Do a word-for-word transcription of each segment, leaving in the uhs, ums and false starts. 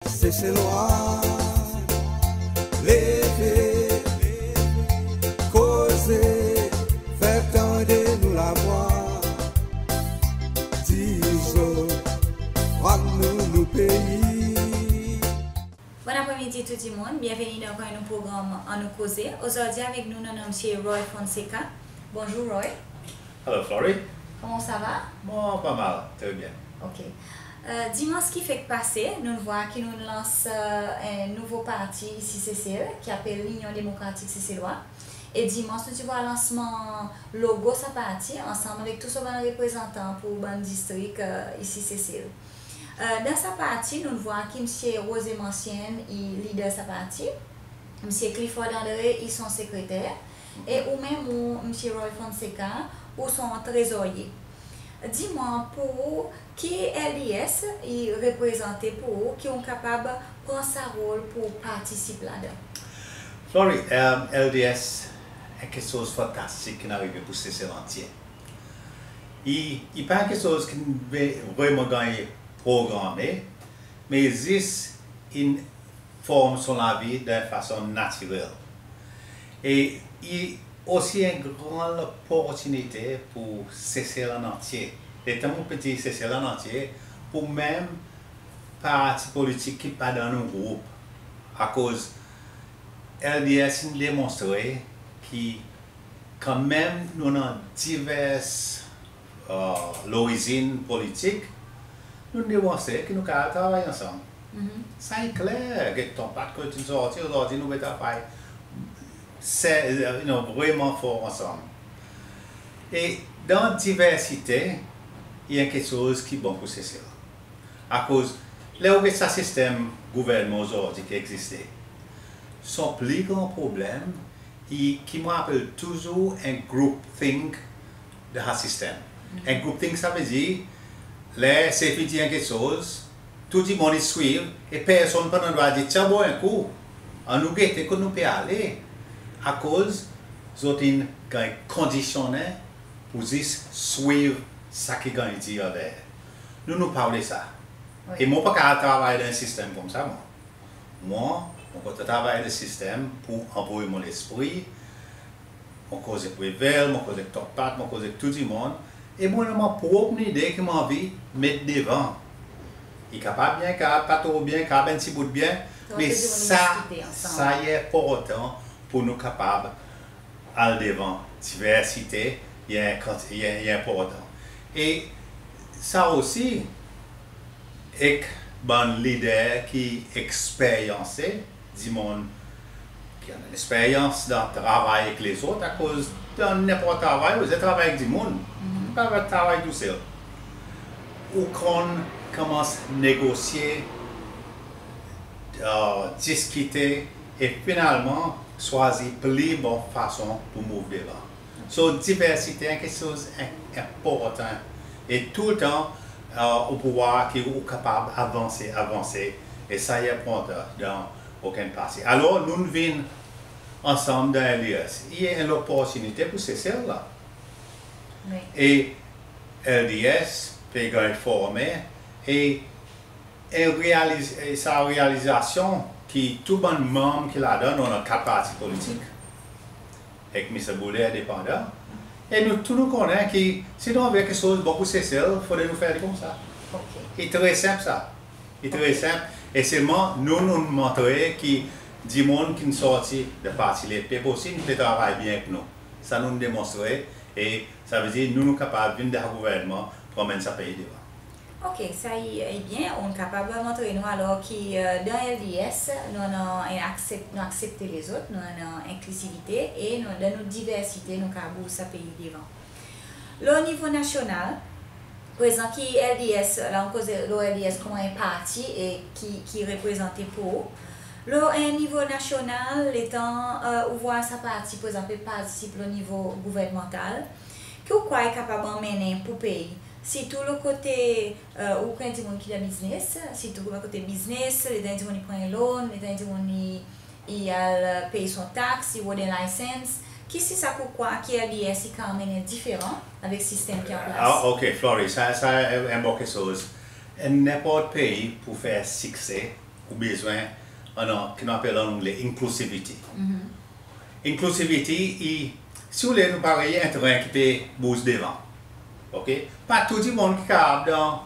Seselwa, leve, koze, fer tande nou lavwa. Dir zot, rann nou nou pei. Bon apre midi tou dimoun, byenveni dan ankor en nou progranm Annou Koze. Ozordi avek nou, nou annan Msye Roy Fonseka. Bonzour Roy. Hello Flory. Koman sa va? Bon, pa mal, tre byen. Ok. Dimans ki fek pase, nou'n vwar ki nou'n lans en nouvo parti isi Sesel ki apel Linyon Demokratik Seselwa. E dimans nou ti vwar lansman logo sa parti ansanm avek tou son bann reprezantan pour bann distrik isi Sesel. Dan sa parti nou'n vwar ki Msye Roger Mancienne i lider sa parti, Msye Clifford André i son sekreter, e ou menm ou, Msye Roy Fonseka, ou son trezorye. Dir mwan pour ou ki LDS i reprezante pour ou, ki ou kapab pran sa rol pour partisip ladan? Flory, LDS en keksoz fantastik ki'n arive pour Sesel antye. I, i pa en keksoz ki'n vreman ganny programe, me zis in form son lavi dan en fason natirel. E i osi en gran loportinite pour Sesel an antye. Letan mon pe dir Sesel an antye, pour menm parti politik ki pa dan nou group. Akoz LDS in demonstre ki kanmenm nou annan divers lorizin politik, nou'n demonstre ki nou kapab travay ansanm. Sa i kler, get Ton Pat kot in sorti, ozordi nou pe travay se, you know, vreman for ansanm. E dan diversite, i en keksoz ki bon pour Sesel. Akoz ler ou get sa sistenm gouvernman ozordi ki egziste, son pli gran problenm i ki mon apel touzour en groupthink dan sa sistenm. En groupthink sa vedir ler sef i dir en keksoz, tou dimoun i swiv e personn pa'n drwa dir, "Tyanbo en kou, annou gete kot nou pe ale," akoz zot in ganny kondisyonnen pour zis swiv sa ki ganny dir anler. Nou, nou pa oule sa. E mon pa kapab travay dan en sistenm koumsa, mwan. Mwan, mon kontan travay dan sistenm pour anvoy mon lespri, mon koz ek Wavel, mon koz ek Ton Pat, mon koz ek tou dimoun, e mon annan mon prop lide ki mon anvi met devan. I kapab byen, kapab pa tro byen, kapab en pti bout byen, me sa, sa i enportan pour nou kapab al devan. Diversite i, i, i enportan. E sa osi, ek bann lider ki eksperyanse, dimoun ki annan leksperyans dan travay ek lezot, akoz dan nenport travay ou bezwen travay ek dimoun. Ou pa kapab travay tousel. Ou konn konmans negosye, diskite e finalman swazir pli bon fason pour move devan. So diversite en keksoz en, enportan. E toultan ou pou war ki ou kapab avanse, avanse. E sa i enportan dan okenn parti. Alor nou'n vin ansanm dan LDS. I en loportinite pour Sesel la. E LDS pe ganny formen e en realiz-, e sa realizasyon ki tou bann manm ki ladan, nou annan kat parti politik, ek Mister Boulay endepandan. E nou tou nou konnen ki si nou anvi keksoz bon pour Sesel, fodre nou fer li koumsa. I tre senp sa. I tre senp. E selman nou, nou montre ki dimoun ki'n sorti dan parti Lepep osi, nou pe travay byen ek nou. Sa nou'n demonstre, e sa vedir nou, nou kapab vin dan gouvernman pour anmenn sa pei devan. Ok, sa i, i byen, ou'n kapab montre nou alor ki dan LDS nou annan en aksep-, nou aksepte lezot, nou annan enklizivite, e nou, dan nou diversite nou kapab bouz sa pei devan. Lo nivo nasyonal, prezan ki LDS, la ou'n koze lo LDS konman en parti e ki, ki reprezante pour ou. Lo en nivo nasyonal, letan ou war sa parti prezan pe partisip lo nivo gouvernmantal, ki ou krwar i kapab anmennen pour pei? Sirtou lo kote, ou konn dimoun ki dan biznes, sirtou lo kote biznes, letan dimoun i pran loan, letan dimoun i, i al pey son tax, i rod en license. Kisisa ki ou krwar ki LDS i kapab anmennen diferan avek sistenm ki an plas? Ah, ok, Flory, sa, sa en bon keksoz. Nenport pei pour fer sikse, Ou bezwen annan ki nou apel an Angle inclusivity. Inclusivity i, si ou le, nou parey en tren ki pe bouz devan. Oke? Pa tou dimoun ki kapab dan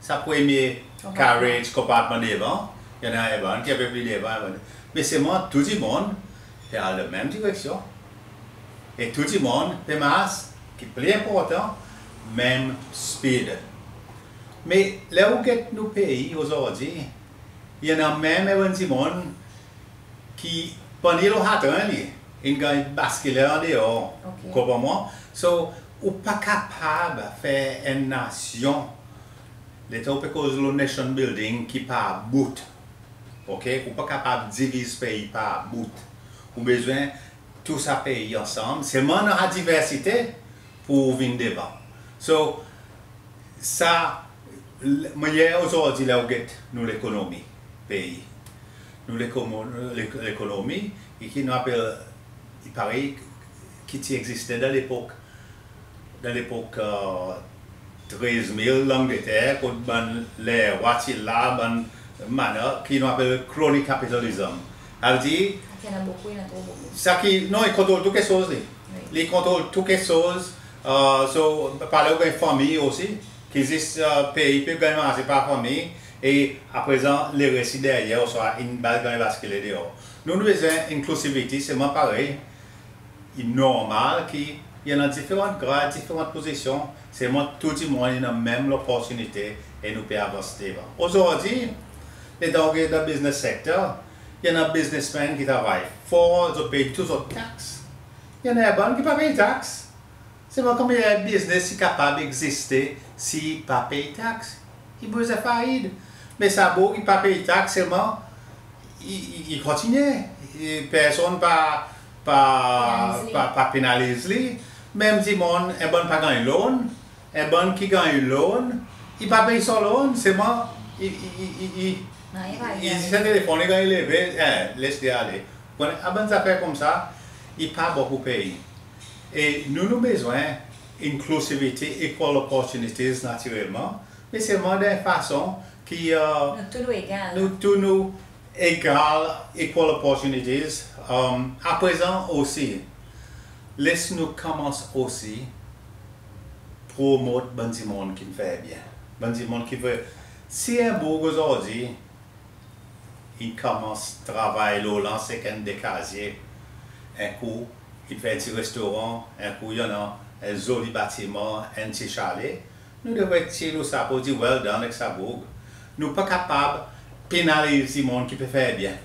sa premye carriage, konpartman devan. I annan en bann ki en pe pli devan, en bann. Me selman tou dimoun pe al dan menm direksyon. E tou dimoun pe mars, ki pli enportan, menm speed. Me ler ou get nou pei ozordi, i annan menm en bann dimoun ki pa ni lo sa tren li, in ganny baskile an deor. Oke. Ou konpran mwan? So, ou pa kapab fer en nasyon, letan ou pe koz lo nation building, ki par bout. Oke? Ou pa kapab diviz pei par bout. Ou bezwen tou sa pei ansanm. Selman annan sa diversite pour ou vin devan. So, sa, l-, mannyer ozordi ler ou get nou lekonomi pei. Nou lekomo-, lek-, lekonomi, e ki nou apel, i parey ki ti egziste dan lepok, dan lepok, e, trez mil Langleter, kot bann lerwa ti la, bann manor, ki nou apel crony capitalism. Savedir, Ki annan bokou, i annan tro bokou. Sa ki, non, i kontrol tou keksoz li. Wi. Li kontrol tou keksoz. E, so, parey ou ganny fanmir osi, ki zis, e, pei pe ganny marse par fanmir, e aprezan lerest i deryer, ouswa in baz ganny baskile deor. Nou, nou bezwen inclusivity, selman parey, i normal ki i annan diferan grad, diferan pozisyon, selman tou dimoun i annan menm loportinite e nou pe avans devan. Ozordi, letan ou get dan business sector, i annan businessman ki travay for, zot pey tou zot tax. I annan bann ki pa pey tax. Selman konman en biznes i kapab egziste si i pa pey tax? I bezwen faid. Me sa boug i pa pey tax, selman i, i, i kontinyen. I, personn pa, pa, Penaliz li. pa, pa penaliz li. Menm dimoun, en bann pa ganny loan, en bann ki ganny loan, i pa pey son loan, selman i, i, i, i, i, Nanryen pa i, i, arive. Sa telefonn i ganny leve, e, les li ale. Bon, sa bann zafer koumsa, i pa bon pour pei. E nou, nou bezwen inclusivity, equal opportunities, natirelman, me selman dan en fason ki, e, Nou tou nou egal. nou tou nou egal, equal opportunities. Um, aprezan osi, les nou konmans osi promot bann dimoun ki'n fer byen. Bann dimoun ki fer, si en boug ozordi, i konmans travay lo lans ek en de kazye, en kou i fer ti restoran, en kou i annan en zoli batiman, en ti chale, nou devret tir nou sapo, dir well done ek sa boug. Nou pa kapab penaliz dimoun ki pe fer byen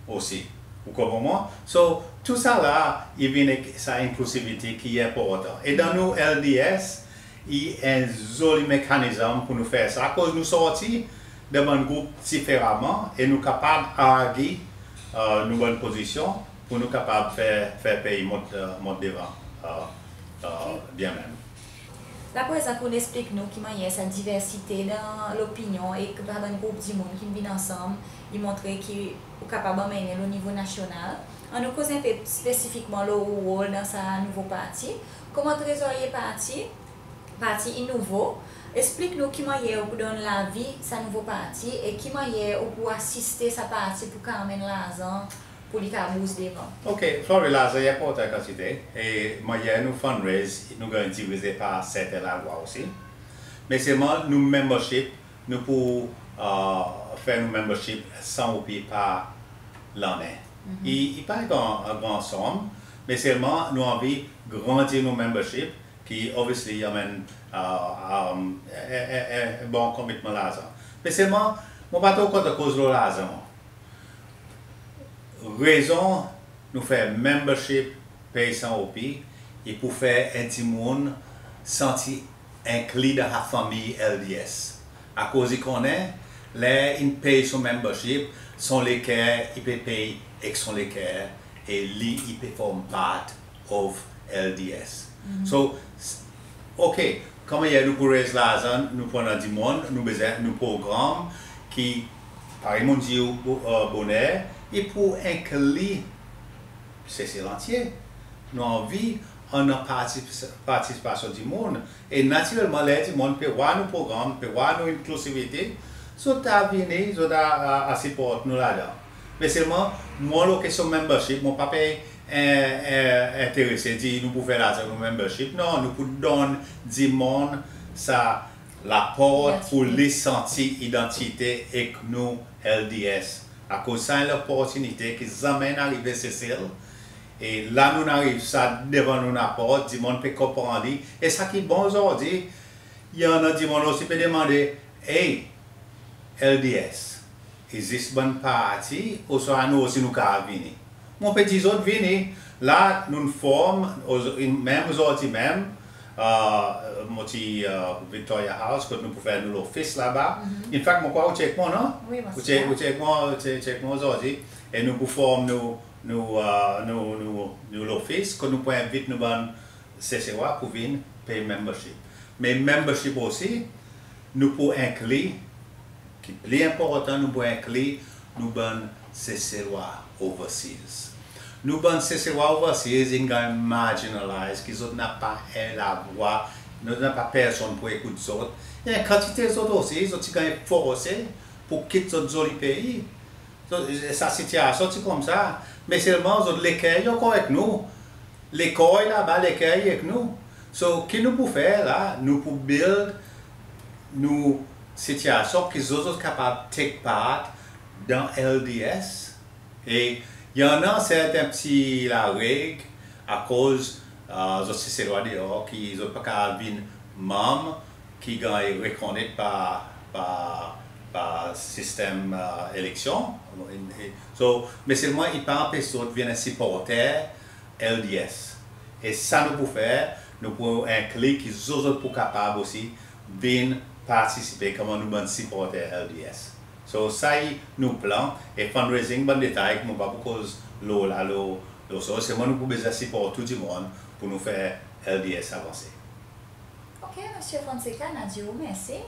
osi. Ou konpran mwan? So, tou sa la, i vin ek sa inclusivity ki enportan. E dan nou L D S, i en zoli mekanizm pour nou fer sa, akoz nou sorti dan bann group diferaman e nou kapab argue, e, nou bann pozisyon pour nou kapab fer, fer pei mont, e, mont devan, e, e, Ok. byen menm. La prezan ki ou'n eksplik nou ki mannyer sa diversite dan lopinyon e ki bann group dimoun ki'n vin ansanm, i montre ki ou kapab anmennen lo nivo nasyonal. Annou koz en pe spesifikman lo ou rol dan sa nouvo parti. Konman trezorye parti, parti i nouvo, eksplik nou ki mannyer ou pou donn lavi sa nouvo parti e ki mannyer ou pou asiste sa parti pour kapab anmenn larzan pour li kapab bouz devan. Ok, Flori, larzan i enportan kantite. E mannyer nou fundraise, nou ganny dirize par serten lalwa osi. Me selman nou membership, nou pou, e, fer nou membership san roupi par lannen. Mhm. I, i pa en gran, en gran sonm, me selman nou anvi grandi nou membership, ki obviously i anmenn, e, e, e, e, e bon komitman larzan. Me selman, mon pa tro kontan koz lo larzan. Rezon nou fer membership, pey san roupi, i pour fer en dimoun santi enkli dan sa fanmir L D S. Akoz i konnen, ler in pey son membership, son leker i pe pey ek son leker, e li i pe form part of L D S. Mhm. So, s-, ok, konman yer nou pou raise larzan, nou pou annan dimoun, nou bezwen nou progranm ki, parey mon dir ou, bo-, e, boner, i pou enkli Sesel antye. Nou anvi annan parti-, partisipasyon dimoun. E natirelman, ler dimoun pe war nou progranm, pe war nou inclusivity, Zot a vini, zot a, a, a siport nou ladan. Me selman, mwan lo kestyon membership, mon pa pe, e, e, enterese dir nou pou fer larzan nou membership. Non, nou pou donn dimoun sa laport pou li santi idantite ek nou L D S. Akoz sa en loportinite ki zanmen in arive Sesel. E la nou'n ariv sa devan nou laport, dimoun pe konpran li. E sa ki bon ozordi, i annan dimoun osi pe demande, "Hey, L D S, i zis bann parti, ouswa nou osi nou kapab vini?" Mon pe dir zot vini, la nou'n form, oz-, menm ozordi menm, e, mon ti, e, Victoria House, kot nou pou fer nou lofis laba. In fact, mon krwar ou ti ek mwan, non? Wi, mon ti, ou ti ek mwan, ou ti, ti ek mwan ozordi. E nou pou form nou, nou, e, nou, nou, nou lofis, kot nou pou envit nou bann Seselwa pou vin pey membership. Me membership osi, nou pou enkli, ki pli enportan, nou pou enkli nou bann Seselwa overseas. Nou bann Seselwa overseas in ganny marginalize, ki zot napa en lavwa, zot napa personn pou ekout zot. E en kantite zot osi, zot ti ganny forse pou kit zot zoli pei. So, sa sitiasyon ti koumsa. Me selman zot leker i ankor ek nou. Lekor i laba, leker i ek nou. So, ki nou pou fer la, nou pou build nou sitiasyon ki zot, zot kapab take part dan L D S. E i annan serten pti lareg akoz, e, zot Seselwa deor, ki zot pa kapab vin manm ki ganny rekonnet par, par, par sistenm, e, eleksyon. E, so, me selman i pa anpes zot vin en siporter L D S. E sa nou pou fer, nou pou enkli ki zot, zot pou kapab osi vin partisipe konman nou bann siporter L D S. So, sa i nou plan, e fundraising, bann detay, mon pa pou koz lo la, lo, lo sa, selman nou pou bezwen sipor tou dimoun pou nou fer L D S avanse. Ok, Msye Fonseca, nou dir ou mersi.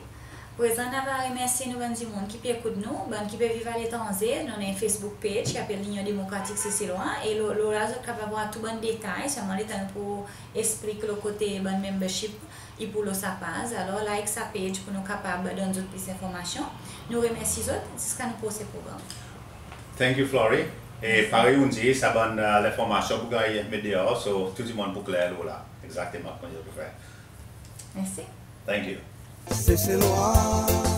Prezan, nou ava remersye nou bann dimoun ki pe ekout nou, bann ki pe viv aletranze, nou annan en Facebook page ki apel Linyon Demokratik Seselwa, e lo, lo la zot kapab war tou bann detay, selman letan nou pou eksplik lo kote bann membership, i pou lo sa paz. Alor, like sa page pou nou kapab donn zot plis lenformasyon. Nou remersye zot, ziska nou prosen progranm. Thank you, Flory. E parey ou'n dir, sa bann, e, lenformasyon pou ganny met deor, so tou dimoun pou kler lo la. Egzakteman koman zot pou fer. Mersi. Thank you. Seselwa.